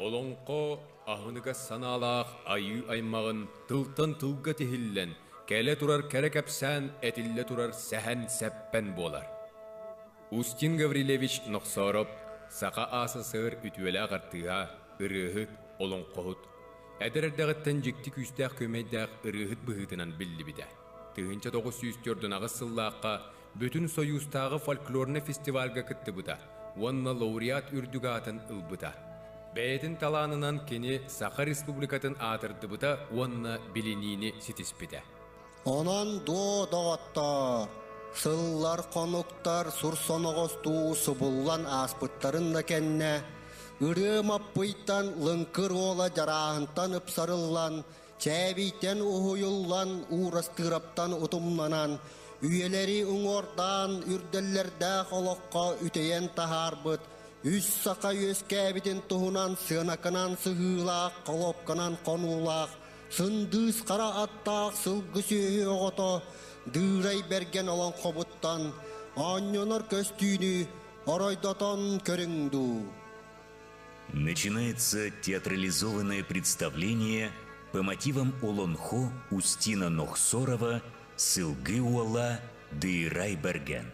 Олоҥхо аһыныгас санаалаах айыы аймаҕын тылтан тылга тиһиллэн, кэлэ турар кэрэ кэпсээн этиллэ турар сэһэн-сэппэн буолар. Устин Гаврильевич Нохсоороп Саха АССР үтүөлээх артыыһа, ырыаһыт, олоҥхоһут. Эдэр эрдэҕиттэн дьикти күүстээх күөмэйдээх ырыаһыт быһыытынан биллибитэ. 1948 сыллаахха Бүтүн Сойуустааҕы фольклорнай фестивальга кыттыбыта уонна лауреат үрдүк аатын ылбыта. Бэйэтин талаанынан кини Саха Республикатын аатырдыбыта уонна билиниини ситиспитэ. Онон дуо, доҕоттоор, сыллар-хонуктар сур соноҕостуу субуллан ааспыттарын да кэннэ, ырыа Маппыйтан Лыҥкыр уола Дьарааһынтан ыпсарыллан, Чээбийтэн уһуйуллан, Уурастыыраптан утумнанан, үйэлэри уҥуордаан үрдэллэрдээх олоххо үтэйэн таһаарбыт үс саха үөскээбитин туһунан сыанакынан сыһыылаах, холуопканан хонуулаах, сындыыс хара аттаах сылгы сүөһү оҕото Дыырай Бэргэн олоҥхобуттан оонньонор көстүүнү оройдотон көрүҥ дуу. Начинается театрализованное представление по мотивам Олонхо Устина Нохсорова «Сылгы уола Дыырай Бэргэн».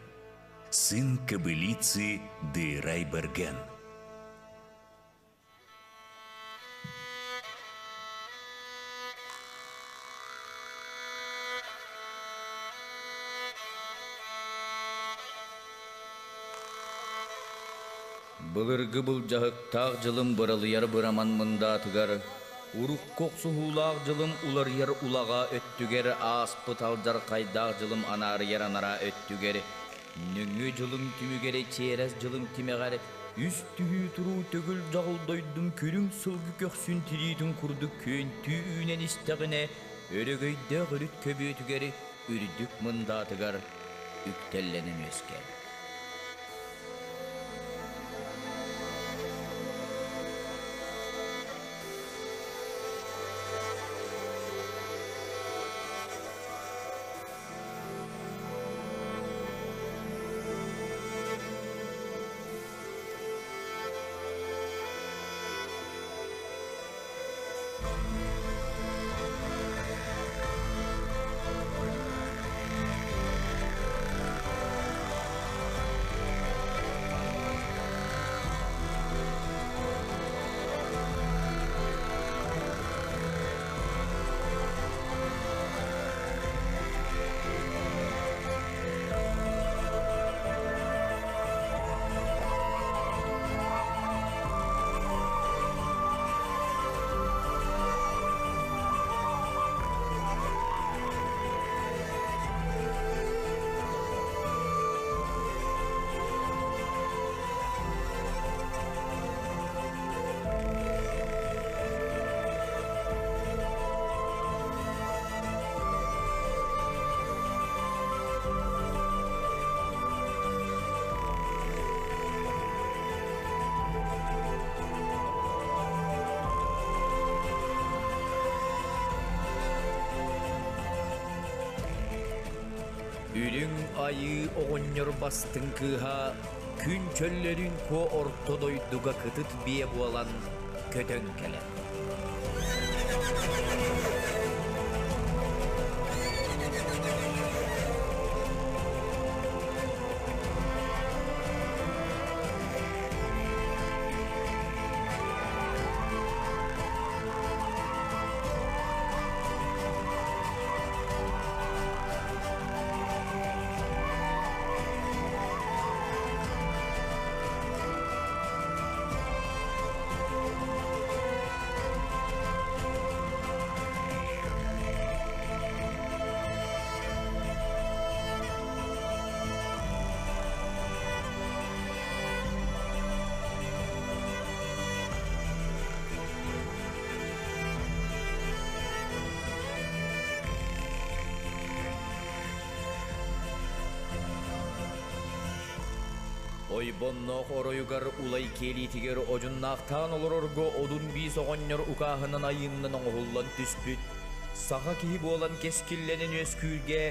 Сын кобылицы Дыырай Бэргэн. Былыргы былдьаһыктаах дьылым быралыйар быраман мындаатыгар, урукку охсуһуулаах дьылым уларыйар улаҕа өттүгэр ааспыт алдьархайдаах дьылым анаарыйар анараа өттүгэр, нөҥүө дьылым түмүгэр чиэрэс дьылым тимэҕэр үс түһүү туруу төгүл дьаҕыл дойдум күрүҥ сылгы көхсүн тириитин курдук күөнтүү үүнэн истэҕинэ, өрөгөйдөөх үрүт көбүөтүгэр үрдүк мындаатыгар үктэллэнэн үөскээн. Үрүҥ Айыы оҕонньор бастыҥ кыыһа күн чөллөрүн куо орто дойдуга кытыт биэ буолан көтөн кэлэр. Ойбонноох оройугар улай киэлиитигэр одьуннаахтаан олорорго одун биис оҕонньор укааһынан айыыннан оҥоһуллан түспүт, саха киһи буолан кэскиллэнэн үөскүүргэ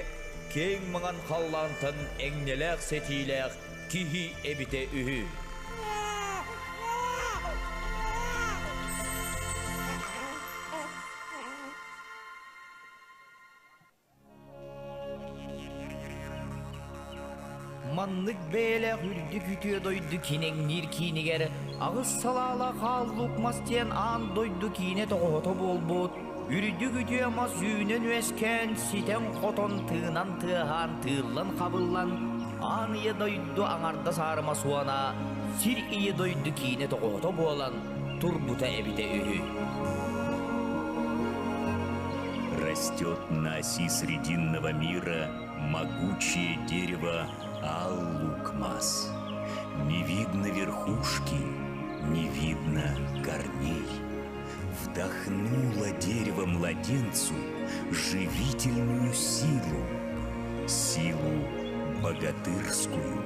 киэҥ маҥан халлаантан эҥнэлээх сэтиилээх киһи эбитэ үһү. Маннык бэйэлээх үрдүк үтүө дойду кинэҥниир киинигэр аҕыс салаалаах Аал Луук Мас диэн аан дойду киинэ тоҕоһото буолбут, үрдүк үтүө мас үүнэн-үөскээн, ситэн-хотон, тыынан-тыаһаан, тыыллан-хабыллан, аан ийэ дойду аҥардас аарыма суона, сир ийэ дойду киинэ тоҕоһото буолан турбута эбитэ үһү. Растет на оси срединного мира могучее дерево Аллукмас. Не видно верхушки, не видно корней. Вдохнуло дерево младенцу живительную силу, силу богатырскую.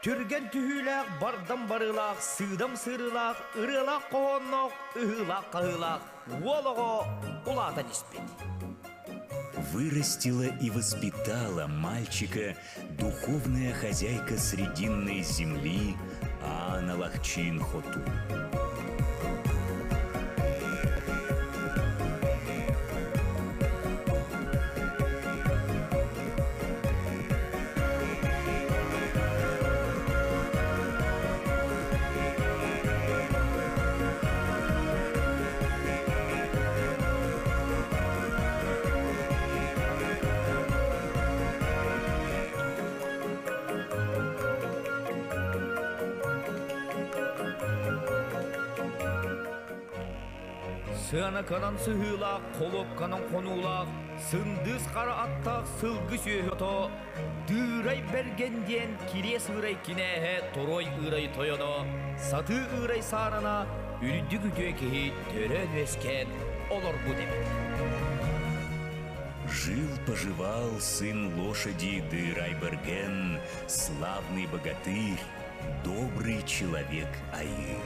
Түргэн түһүүлээх, бардам барыылаах, сыыдам сырыылаах, ырыалаах хоһоонноох, ыһыылаах-хаһыылаах уол оҕо улаатан испит. Вырастила и воспитала мальчика духовная хозяйка Срединной земли Аана Лахчин-Хоту. Сыанаканан сыһыылаах, холуопканан хонуулаах, сындыыс хара аттаах сылгы сүөһү Дыырай Бэргэн диэн кириэс ыырай кинээһэ Торуой ыырай тойоно, сатыы ыырай саарана үрдүк үтүө киһи төрөөн-үөскээн олорбут эбит. Жил-поживал сын лошади Дырайберген, славный богатырь, добрый человек Аир.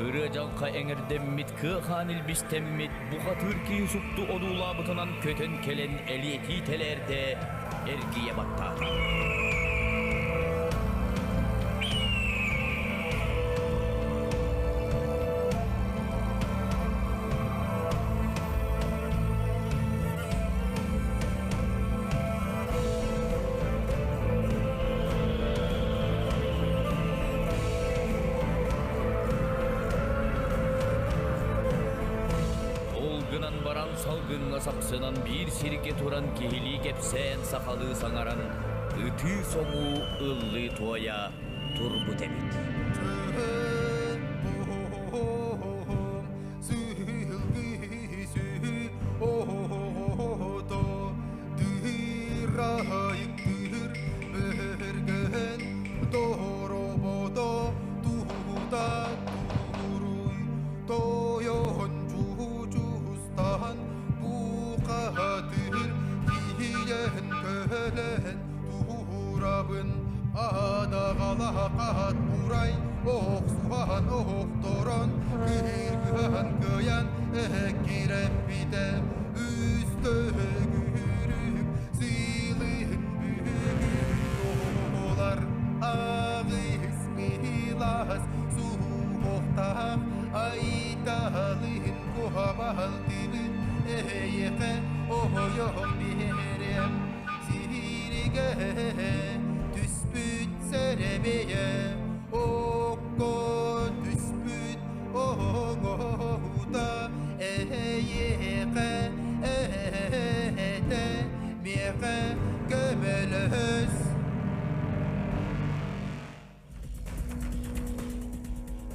Кырыа дьалха эҥэрдэммит, кыа-хаан илбистэммит, бухатыыр киһи супту одуулаабытынан көтөн кэлэн элиэтии тэлээрдэ, эргийэ баттаата. Ол гынан баран салгыҥҥа сапсынан биир сиргэ туран киһилии кэпсээн сахалыы саҥаран ытыы-соҥуу ыллыы-туойа турбут эбит.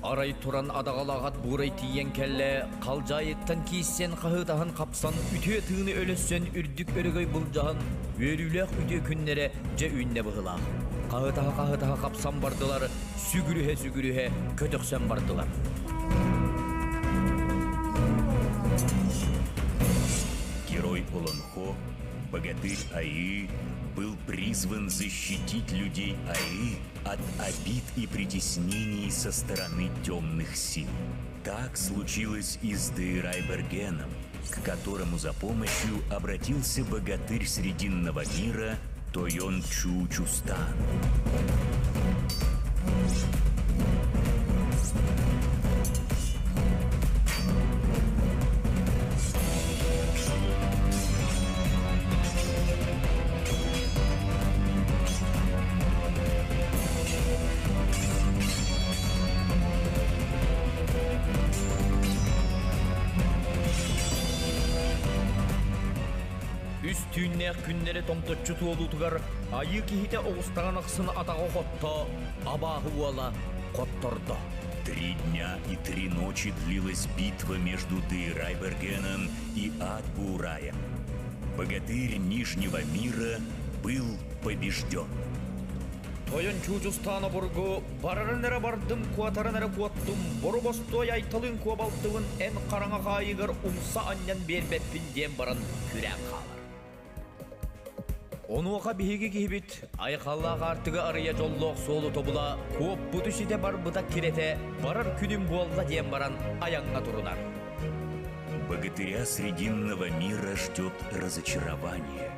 Арай туран адаҕалаҕат буурай тиийэн кэллэ, халдьаайыттан кииссэн хаһыытаһан хапсан, үтүө тыыны өлөссөн үрдүк өрөгөй былдьаһан, үөрүүлээх үтүө күннэрэ дьэ үүннэ быһыылаах. Хаһытаһа-хаһытаһа хапсан бардылар, сүгүрүһэ-сүгүрүһэ көтөхсөн бардылар. Герой Олонхо, богатырь Аи, был призван защитить людей Аи от обид и притеснений со стороны темных сил. Так случилось и с Дейрайбергеном, к которому за помощью обратился богатырь Срединного мира Тойон Чучустан. Үс түүннээх күннэри томточчу туолуутугар айыы киһитэ оҕустаҕын ахсын атаҕа хотто, абааһы уола хоттордо. Три дня и три ночи длилась битва между Дейрайбергеном и Адбураем. Богатырь Нижнего мира был побежден. Тойон Чуучустаан обургу барарын эрэ бардым, куотарын эрэ куоттум, бору-бостуой айталыын куобалтыбын эн хараҥа хаайыгар умса анньан биэрбэппин диэн баран күрээн хаалар. Онуоха биһиги киһибит айхаллаах аартыгы арыйа дьоллоох суолу тобула куоппуту ситэ барбыта кирэтэ барар күнүм буолла диэн баран айаҥҥа турунар. Богатыря Срединного мира ждет разочарование.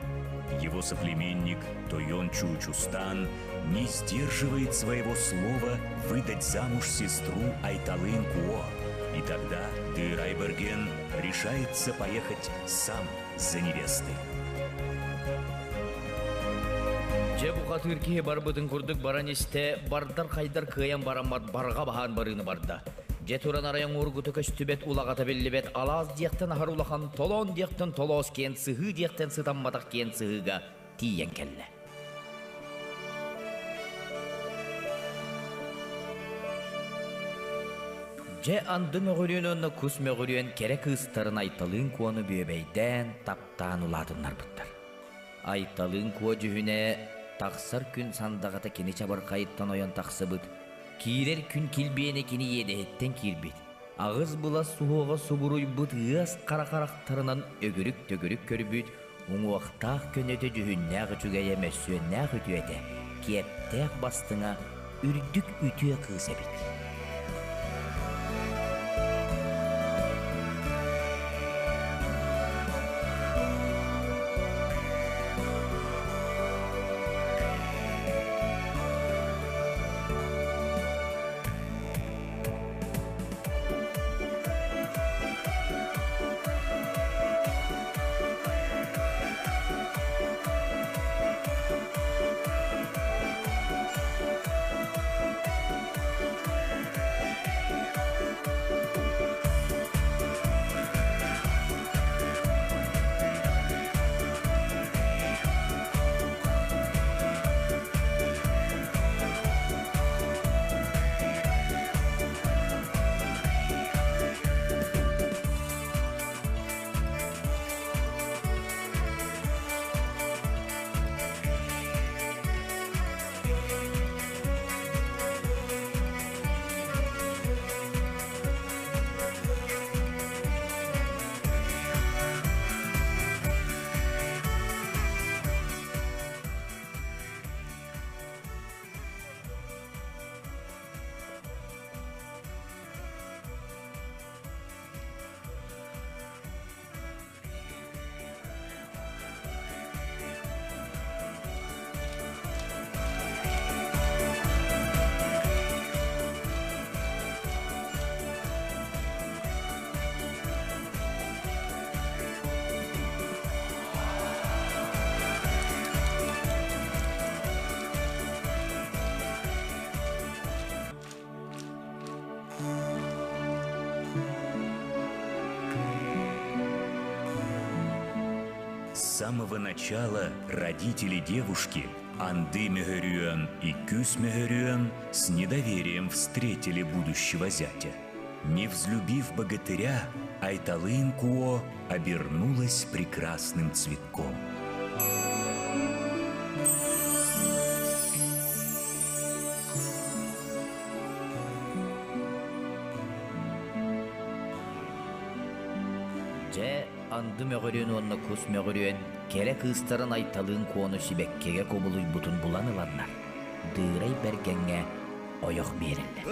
Его соплеменник Тойон Чучустан не сдерживает своего слова выдать замуж сестру Айталын Куо. И тогда Дырайберген решается поехать сам за невестой. Дьэ бухатыыр киһи барбытын курдук баран истэ, бардар хайдар кыайан бараммат барҕа баһаан барыыны барда. Дьэ туран арайан уургута көстүбэт улаҕата биллибэт алаас диэхтэн аһар улахан толоон диэхтэн толоос киэн сыһыы диэхтэн сытамматах киэн сыһыыга тиийэн кэллэ. Дьэ анды мөҕүрүөн уонна кус мөҕүрүөн кэрэ кыыстарын Айталыын Куону бүөбэйдээн, таптаан улаатыннарбыттар. Айталыын Куо дьүһүнэ тахсар күн сандаҕата кини чабырхайыттан ойон тахсыбыт, киирэр күн килбиэнэ кини иэдэһиттэн киирбит, аҕыс былас суһуоҕа субуруйбут ыас хара харахтарынан өгүрүк-төгүрүк көрбүт, уҥуохтаах көнөтө дьүһүннээх үчүгэйэ мөссүөннээх үтүөтэ, киэптээх бастыҥа үрдүк үтүө кыыс эбит. С самого начала родители девушки Анды Мөһөрүөн и Күс Мөһөрүөн с недоверием встретили будущего зятя. Не взлюбив богатыря, Айталын Куо обернулась прекрасным цветком. Дьэ, анды мөҕүрүөн уонна кус мөҕүрүөн кэрэ кыыстарын Айталыын Куону сибэккигэ кубулуйбутун булан ыланнар, Дыырай Бэргэҥҥэ ойох биэрэллэр.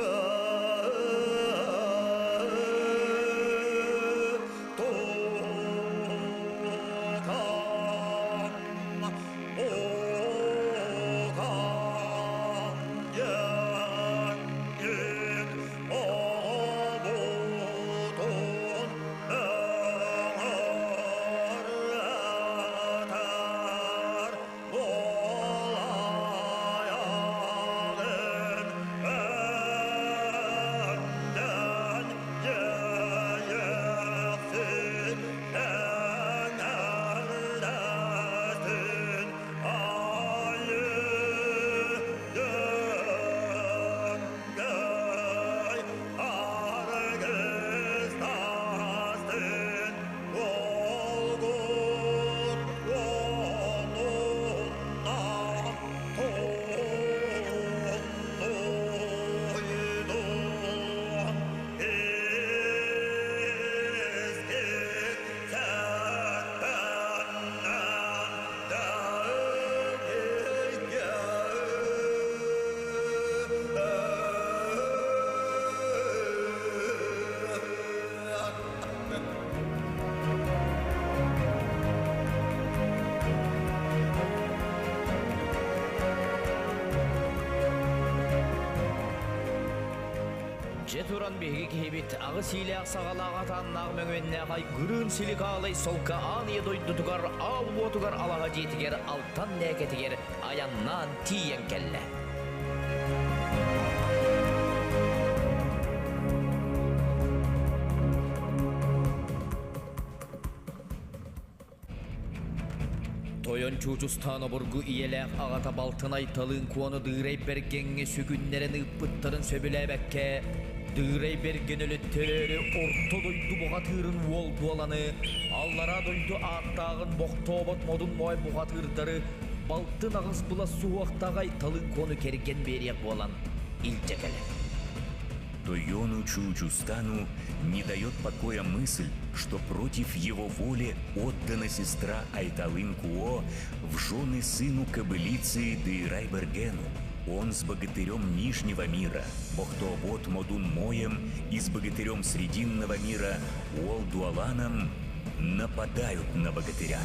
Дьэ туран биһиги киһибит аҕыс иилээх саҕалаах атааннаах мөҥүөннээх айгырыын силикаалай солко аан ийэ дойдутугар аал уотугар алаһа дьиэтигэр алтан нээкэтигэр айаннаан тиийэн кэллэ. Тойон Чуучустаан обургу ийэлээх аҕата балтын Айталыын Куону Дыырай Бэргэҥҥэ сүгүннэрэн ыыппыттарын сөбүлээбэккэ, Дыырай Бэргэн өлөттөрөөрү орто дойду бухатыырын уол буоланы, аллараа дойду ааттааҕын бохтообот модун моой бухатыырдары балтын аҕыс була суһуохтаах Айталыын Куону кэргэн биэриэх буолан илдьэ кэлэр. Тойону Чуучустану не дает покоя мысль, что против его воли отдана сестра Айталын Куо в жены сыну кобылицы Дыйрайбергену. Он с богатырем Нижнего мира, Бохтообот Модун Моем и с богатырем Срединного мира Уолдуаланом нападают на богатыря.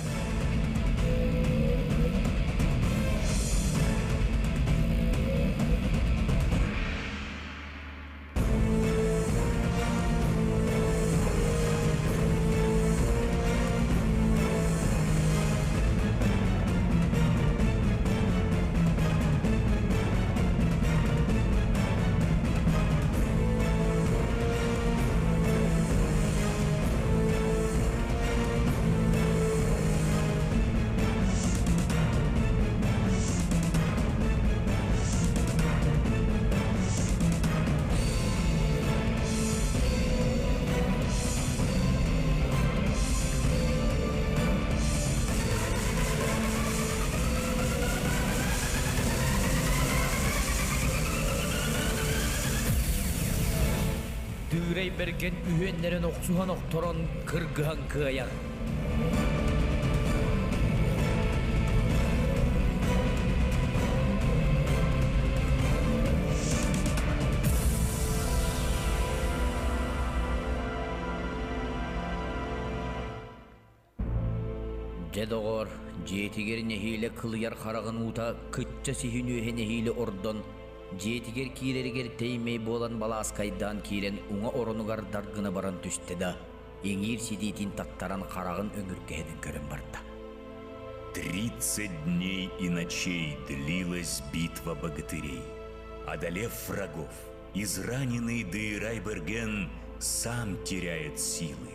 Дыырай Бэргэн үһүөннэрин охсуһан охторон кыргыһан кыайар. Дьэ доҕоор, дьиэтигэр нэһиилэ кылыйар хараҕын уута кычча сиһин үөһэ нэһиилэ ордон, дьиэтигэр киирэригэр тэймэй буолан балааскайдаан киирэн уҥа оронугар дар гына баран түстэ да, иҥиир ситиитин таттаран хараҕын өҥүргэһинэн көрөн барда. 30 дней и ночей длилась битва богатырей. Одолев врагов, израненный Дейрайберген сам теряет силы.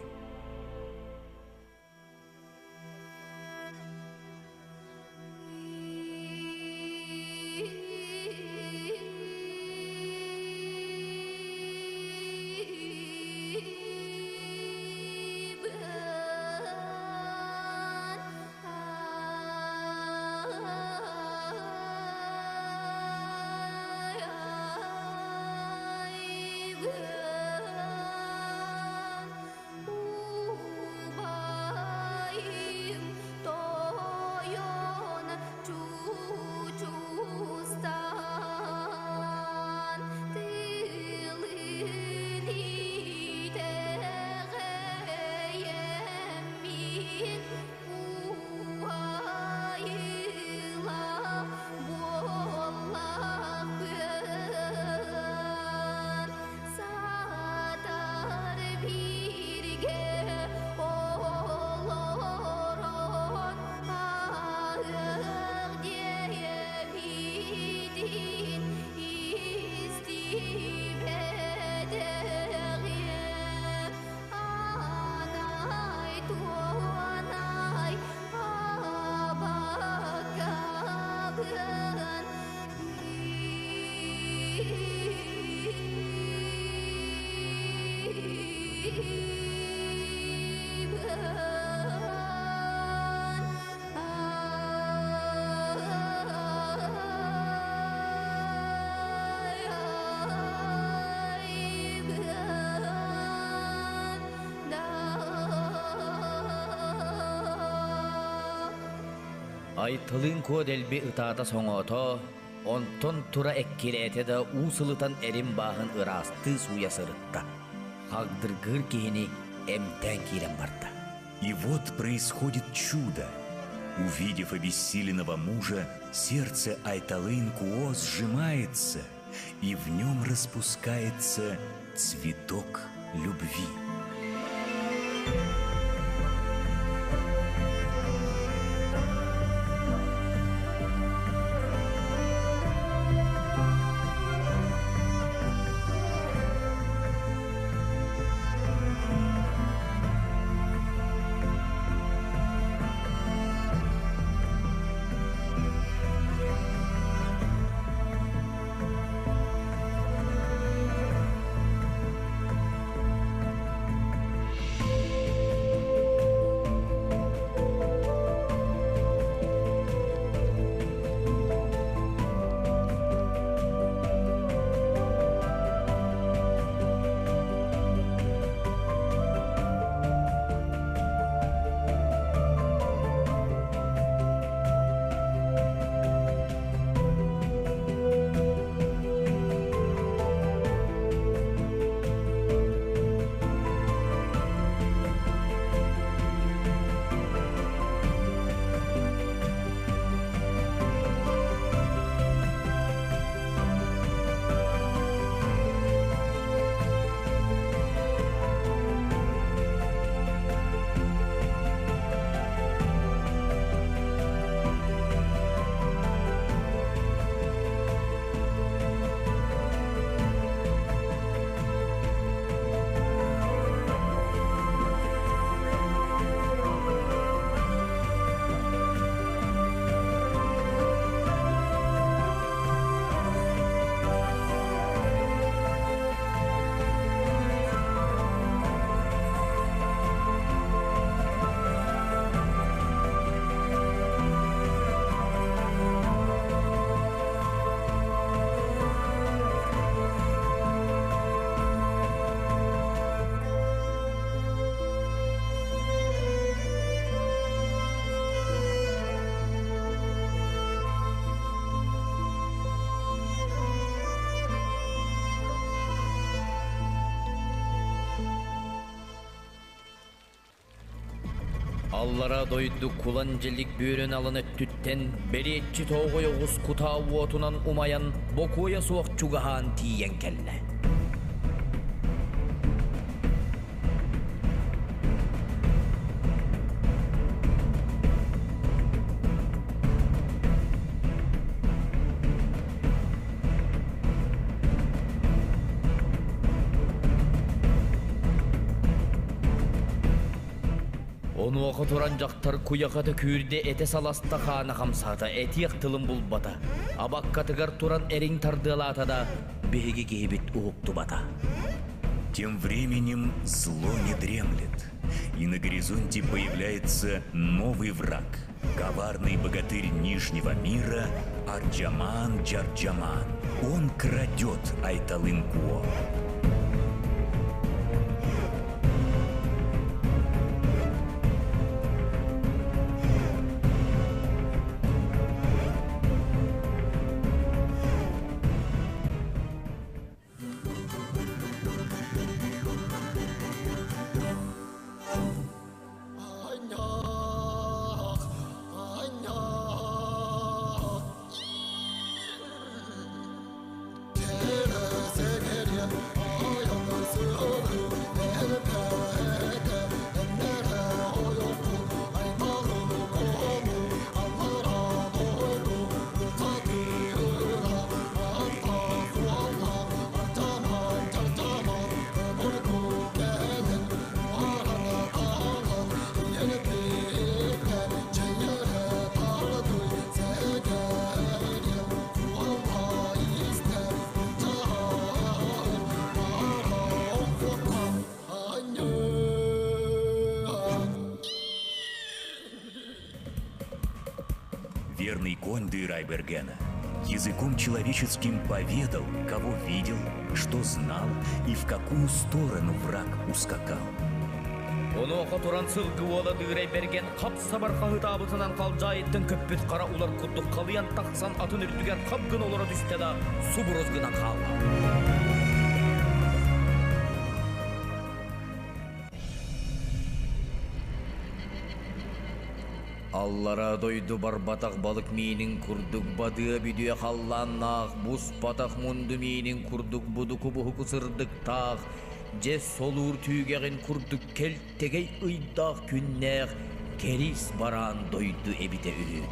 Айталыын Куо дэлби ытаата-соҥоото, онтон тура эккирээтэ да уу сылытан эрин бааһын ыраастыы сууйа сырытта. Хагдыргыыр киһини эмтээн киирэн барда. И вот происходит чудо. Увидев обессиленного мужа, сердце Айталын Куо сжимается, и в нем распускается цветок любви. Аллара дойду кулан дьэлик бүөрүн алын өттүттэн бэриэтчи тоҕой оҕус кутаа уотунан умайан бокуойа суох чугаһаан тиийэн кэллэ. Онуоха туран дьахтар куйахата күүрдэ этэ саласта хаана хамсаата этиэх тылын булбата. Абаккатыгар туран эриҥ тардыалаата да биһиги киһибит уһуктубата. Тем временем зло не дремлет, и на горизонте появляется новый враг – коварный богатырь Нижнего мира Арджаман Джарджаман. Он крадет Айталын Куо. Верный конь Дырайбергена языком человеческим поведал, кого видел, что знал и в какую сторону враг ускакал. Онуоха туран сылгы уола Дыырай Бэргэн хап-сабар хаһыытаабытынан халдьаайыттан көппүт хара улар курдук халыйан тахсан атын үрдүгэр хап гына олоро түстэ да субурус гынан хаалла. Аллараа дойду барбатах балык миинин курдук бадыа бүдүө халлааннаах, буспатах мунду миинин курдук будуку буһуку сырдыктаах, дьэс солуур түүгэҕин курдук кэлтэгэй ыйдаах күннээх кэрис бараан дойду эбитэ үһү.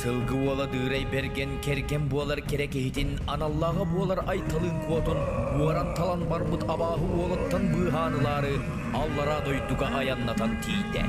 Сылгы уола Дыырай Бэргэн кэргэн буолар кэрэ киһитин аналлааҕа буолар Айталыын куотун уоран талан барбыт абааһы уолуттан быыһаан ылаары аллараа дойдуга айаннатан тиийдэ.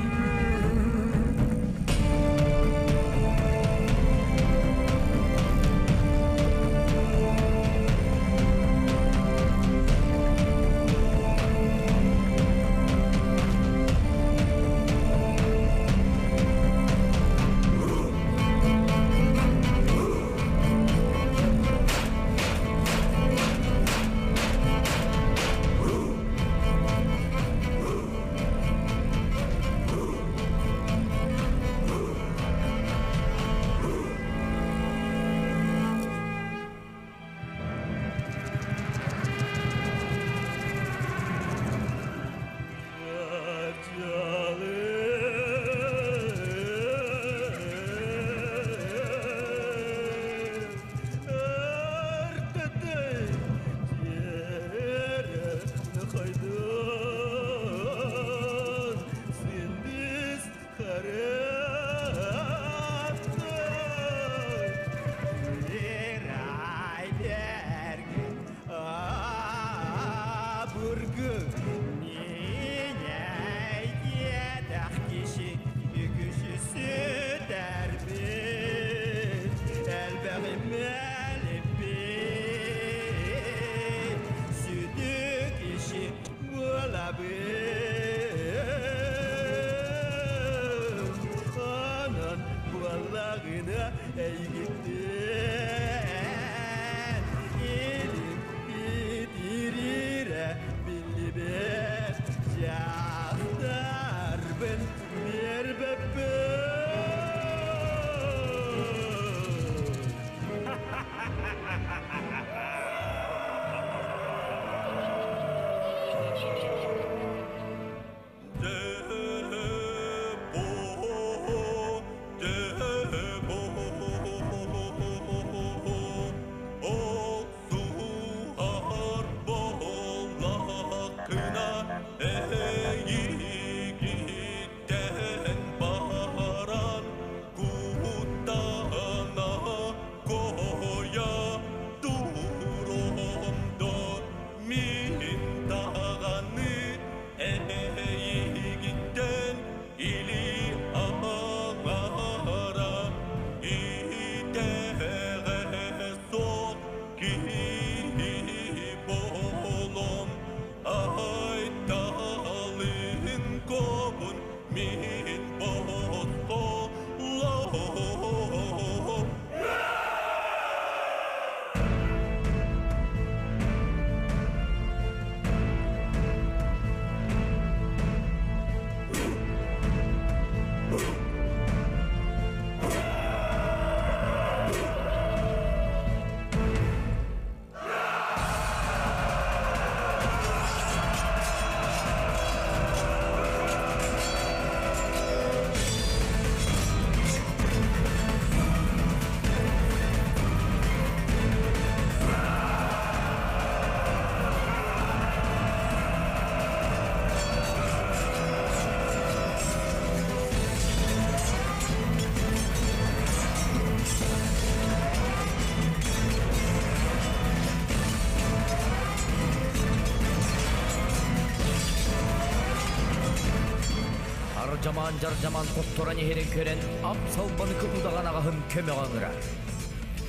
Ардьамаан дьардьамаан хотторон иһэрин көрөн, ап-салбаныкы удаҕан аҕаһын көмөҕө ыҥырар.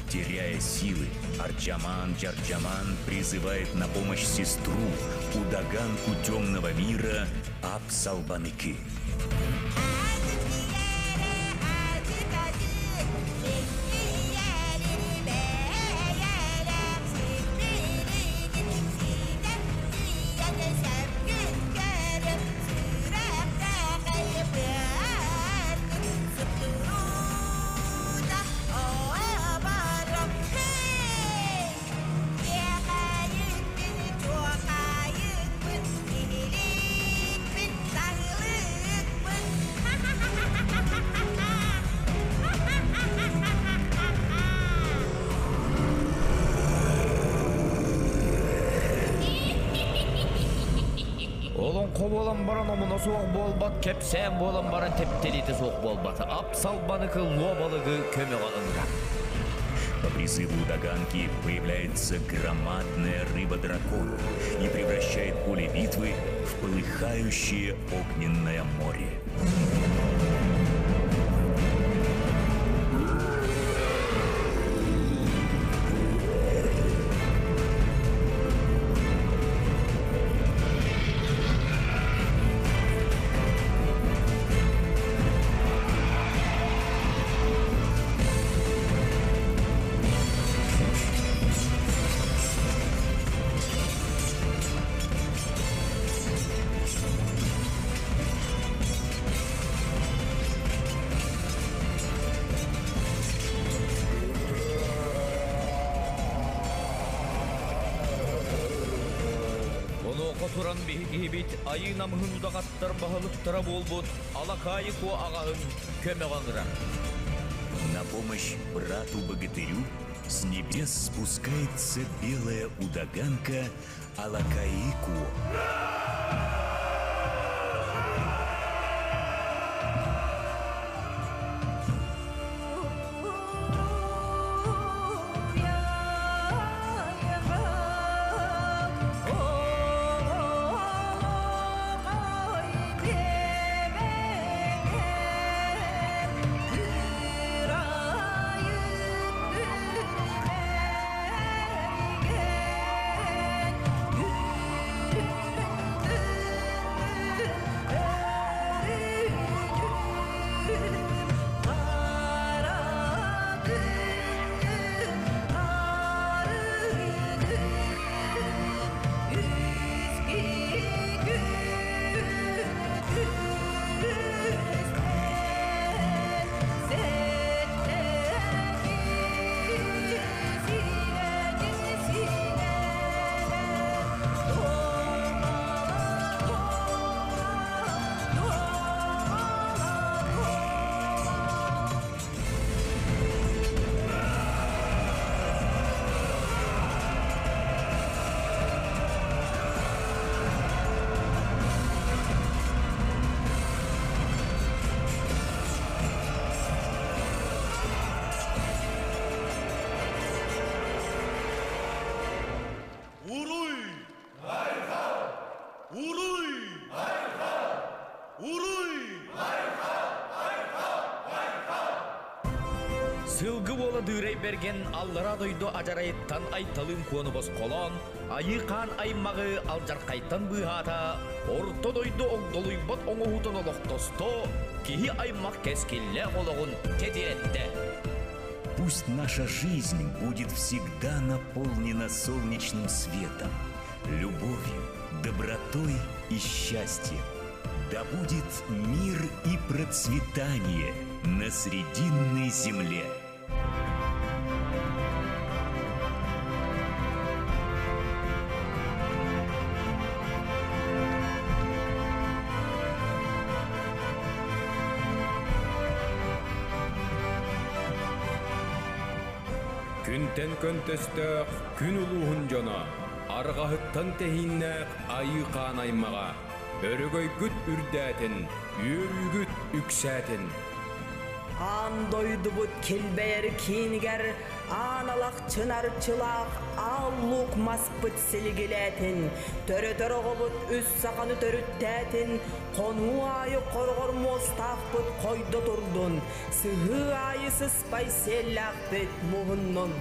Теряя силы, Арджаман Джарджаман призывает на помощь сестру, удаганку темного мира Апсалбаныки. Олоҥхо буолан баран омуна суох буолбат, кэпсээн буолан баран тэптэлиитэ суох буолбат. Ап-салбаныкы луобалыгы көмөҕө ыҥырар. По призыву Даганки появляется громадная рыба-дракон и превращает поле битвы в полыхающее огненное море. Онуоха туран биһи киһибит айыы намыһын удаҕаттар баһылыктара буолбут Алакаайы Куо аҕаһын көмөҕө ыҥырар. На помощь брату-богатырю с небес спускается белая удаганка Алакаику. Уруй! Уруй! Уруй! Сылгы буола Дыырай Бэргэн аллара дойду адьарайыттан Айталыын Куону босхолоон, Айыы Хаан аймаҕы алдьархайтан быыһаата, орто дойду огдолуйбат оҥоһуутун олохтосто, киһи аймах кэскиллээх олоҕун тэтирэттэ. Пусть наша жизнь будет всегда наполнена солнечным светом, любовью, добротой и счастьем. Да будет мир и процветание на Срединной земле. Күнтэн көнтөстөөх күн улууһун дьоно, арҕаһыттан тэһииннээх айыы хаан аймаҕа, өрөгөйгүт үрдээтин, үөрүүгүт үксээтин. Аан дойдубут килбэйэр киинигэр Аан Алахчын арчылаах Аал Луук маспыт силигилээтин, төрөтөр оҕобут үс саханы төрүттээтин, хонуу аайы хороҕор муостаахпыт хойдо турдун, сыһыы аайы сыспай сиэллээхпит муһуннун.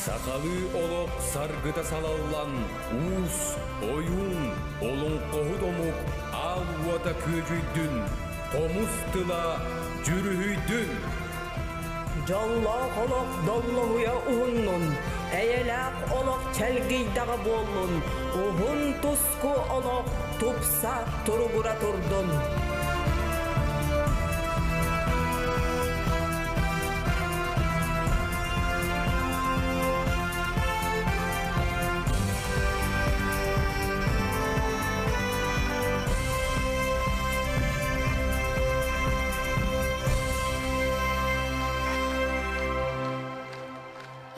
Сахалыы олох саргыта салаллан, уус, ойуун, олоҥхоһут омук аал уота күөдьүйдүн, хомус тыла дьүрүһүйдүн! Дьоллоох олох доллоһуйа уһуннун, эйэлээх олох чэлгийдэҕэ буоллун, уһун туску олох тупса туругура турдун!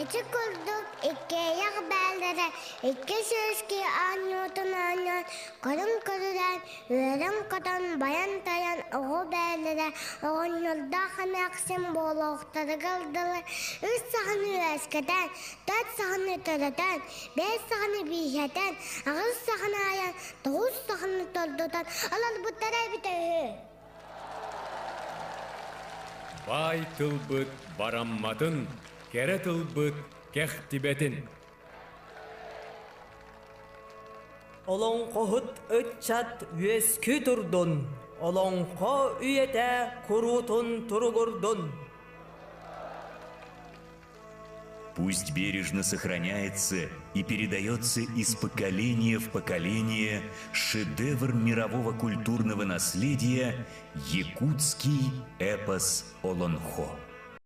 Ити курдук иккиэйэх бээлэрэ икки сүүскэ оонньуутун оонньоон, көрүҥ көрүлээн, үөрэн-көтөн, байан-тайан оҕо бээлэрэ оҕонньордоох эмээхсин буолуохтарыгар дылы үс саҕаны үөскэтэн, төрт саҕаны төрөтөн, биэс саҕаны бииһэтэн, аҕыс саҕаны айан, тоҕус саҕаны тордутан олорбуттара эбитэ үһү. Баай тылбыт барамматын, кэрэ тылбыт кэхтибэтин. Олоҥхоһут ыччат үөскүү турдун, олоҥхо үйэтэ куруутун туругурдун. Пусть бережно сохраняется и передается из поколения в поколение шедевр мирового культурного наследия «Якутский эпос Олонхо».